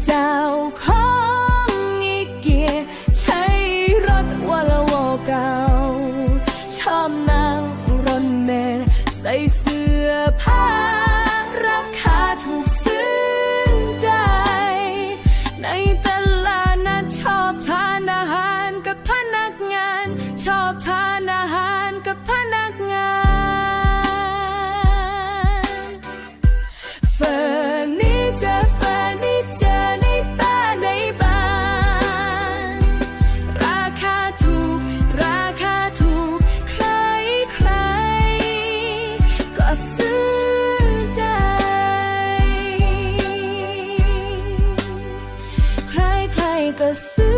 ເຈົ້າຂອງມີກຽດ ໃຊ້ລົດວອລໂວເກົ່າ ຊອບນັ່ງລົດເມ ໃສ່ເສື້ອຜ້າລາຄາຖືກຊື້ໄດ້ ໃນຕະຫຼາດນັດ ຊອບທານອາຫານກັບພະນັກງານ ຊອບທານອາຫານກັບພະນັກງານ ເຟີນີເຈີ ເຟີນີເຈີໃນປ່າໃນບ້ານ ລາຄາຖືກ ລາຄາຖືກ ໃຄໆກໍຊື້ໄດ້ ໃຄໆກໍຊື້